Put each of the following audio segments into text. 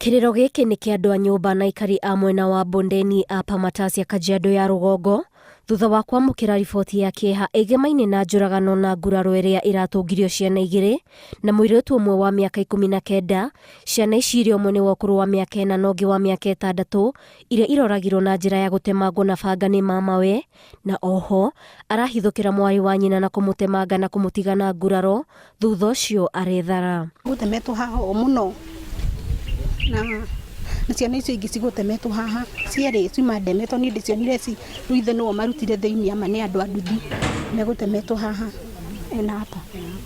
Kĩrĩro gĩkĩ nĩ kĩa andũ a nyũmba na aikari a mwena wa Bondeni a Pamatasia Kajiado ya rũgongo thutha wa kwamũkĩra riboti ya kĩeha ĩgemaine na njũragano na nguraro ĩrĩa ĩratũngirio ciana igĩrĩ na mũirĩtu ũmwe wa mĩaka 19. Ciana ici iria ũmwe nĩ wa ũkũrũ wa mĩaka 4 na ũngĩ wa mĩaka 6 iria iroragirwo na njĩra ya gũtemangwo na banga nĩ mamawe na oho arahithũkĩra mwarĩ wa nyina na kũmũtemanga na kũmũtiga na nguraro thutha ũcio arethara. Gũtemetwo haha ũũ mũno na na ciana icio ingĩ cigũtemetwo haha cierĩ ciuma ndemetwo niĩ ndĩcionire ci rĩu ithe nĩo marutire thĩinĩ ama nĩ andũ a nduthi megũtemetwo haha ena hapa.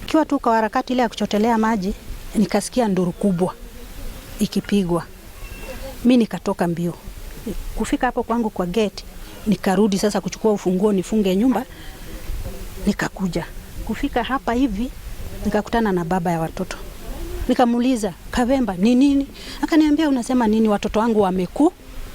Kiwa tu kwa harakati ile ya kuchotelea maji, nikasikia nduru kubwa ikipigwa. Mi nikatoka mbio. Kufika hapo kwangu kwa gate, nikarudi sasa kuchukua ufunguo nifunge nyumba, nikakuja. Kufika hapa hivi, nikakutana na baba ya watoto. Nikamuuliza, Kavemba, ni nini? Akaniambia, unasema nini? Watoto wangu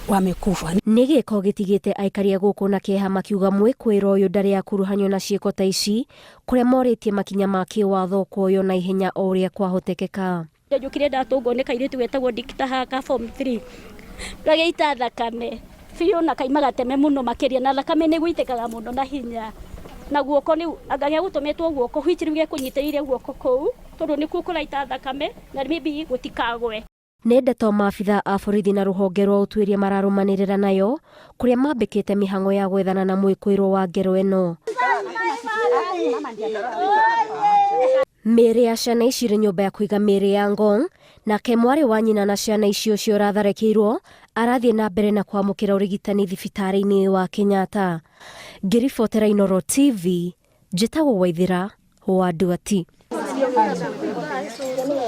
wamekufa. Nĩ gĩko gĩtigĩte aikari a gũkũ na kĩeha makiuga mwĩkũĩro ũyũ ndarĩ akuruhanio na ciĩko ta ici kũrĩa morĩtie makinya ma kĩwatho kuoywo na ihenya o ũrĩa kwahotekeka. Njũkire ndatũngwo nĩ kairĩtu getagwo Dikita haha ka form 3 gagĩita thakame biũ na kaima gateme mũno makĩria na thakame nĩ gũitĩkaga mũno na hinya na guoko rĩu anga gegũtũmĩtwo guoko which rĩu gekũnyitĩrĩire guoko kũu tondũ nĩkuo kũraita thakame na maybe gũtikagwe. Nĩ ndeto maabitha a borithi na rũhonge rwa ũtuĩria mararũmanĩrĩra nayo kũrĩa mambĩkĩte mĩhang'o ya gwethana na mwĩkũĩrwo wa ngero ĩno. Mĩĩrĩ ya ciana ici ĩrĩ nyũmba ya kũiga mĩĩrĩ ya Ngong, nake mwarĩ wa nyina na ciana icio ũcio ũratharĩkĩirwo arathiĩ na mbere na kwamũkĩra ũrigitani thibitarĩ-inĩ wa Kenyatta. Ngĩribotera Inooro TV, njĩtagwo Waithĩra wa Nduati.